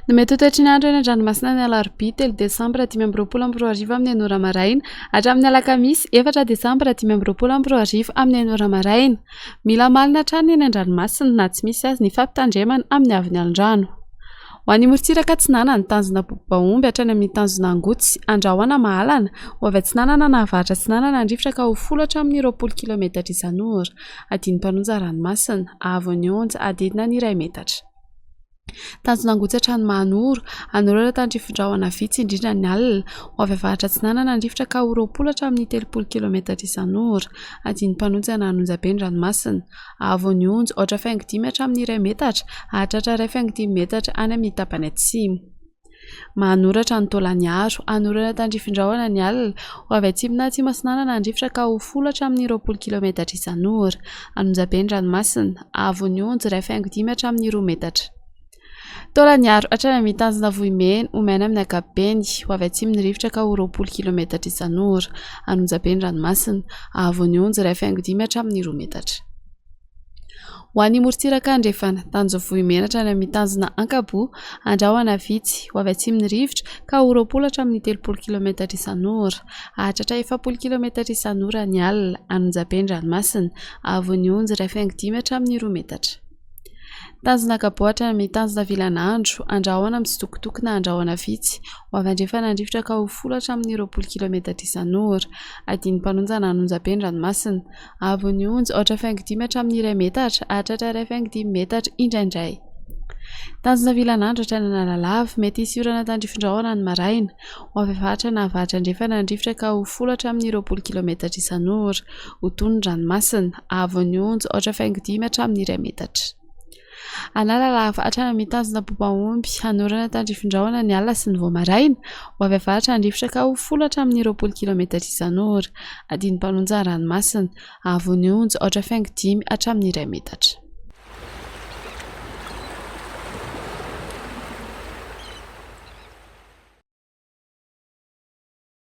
Ny mety ho toetry ny andro eny an-dranomasina ny alarobia 3 desambra 2025 amin'ny 6 ora maraina hatramin'ny alakamisy 4 desambra 2025 amin'ny 6 ora maraina. Mila malina hatrany eny an-dranomasina na tsy misy azy ny fampitandremana amin'ny haavon'ny alon-drano. Ho an'ny morontsiraka atsinanana, tanjona Bobahomby hatrany amin'ny tanjona Angotsy, Andrahona Mahalana, ho avy atsinanana na avaratra atsinanana ny rivotra ka ho folo hatramin'ny 20 kilometatra isan'ora. Adin'ny mpanonja ranomasina, haavon'ny onja, adidina ny iray metatra. Tanjona Angotsy hatrany Mahanoro, hanorana tandrifin-drahona vitsy indrindra ny alina. Ho avy avaratra atsinanana ny rivotra ka ho 20 hatramin'ny 30 kilometatra isan'ora. Adin'ny mpanonja na hanonja be ny ranomasina. Haavon'ny onja, aotra faingo dimy hatramin'ny iray metatra, hahatratra iray faingo dimy metatra any amin'ny tapany atsimo. Manoratra ny Taolagnaro. Hanorana tandrifin-drahona ny alina. Ho avy atsimo na atsimo atsinanana ny rivotra ka ho folo hatramin'ny 20 kilometatra isan'ora. Hanonja be ny ranomasina. Haavon'ny onja, iray faingo dimy hatramin'ny roa metatra. Taolagnaro hatrany amin'ny tanjona Vohimena, ho maina amin'ny ankapobeny. Ho avy atsimo ny rivotra ka ho 20 kilometatra isan'ora. Hanonja be ny ranomasina. Haavon'ny onja, iray faingo dimy hatramin'ny roa metatra. Ho an'ny morontsiraka andrefana, tanjona Vohimena hatrany amin'ny tanjona Ankaboa, andrahona vitsy, ho avy atsimo ny rivotra ka ho 20 hatramin'ny 30 kilometatra isan'ora. Hahatratra 40 kilometatra isan'ora ny alina, hanonja be ny ranomasina, haavon'ny onja iray faingo dimy hatramin'ny roa metatra. Tanjona Ankaboa hatrany amin'ny tanjona Vilanandro, andrahona mitsitokotoko na andrahona vitsy, ho avy andrefana ny rivotra ka ho folo hatramin'ny 20 kilometatra isan'ora. Adin'ny mpanonja na hanonja be ny ranomasina. Haavon'ny onja, aotra faingo dimy hatramin'ny iray metatra, hahatratra iray faingo dimy metatra indraindray. Tanjona Vilanandro hatrany Analalava, mety hisy orana tandrifin-drahona ny maraina. Ho avy avaratra na avaratra andrefana ny rivotra ka ho folo hatramin'ny 20 kilometatra isan'ora. Ho tony ny ranomasina. Haavon'ny onja, aotra faingo dimy hatramin'ny iray metatra. Analalava hatrany amin'ny tanjona Bobaomby, hanorana tandrifin-drahona ny alina sy ny vao maraina. Ho avy avaratra ny rivotra ka ho folo hatramin'ny 20 kilometatra isan'ora. Adin'ny mpanonja ranomasina. Haavon'ny onja, aotra faingo dimy hatramin'ny iray metatra.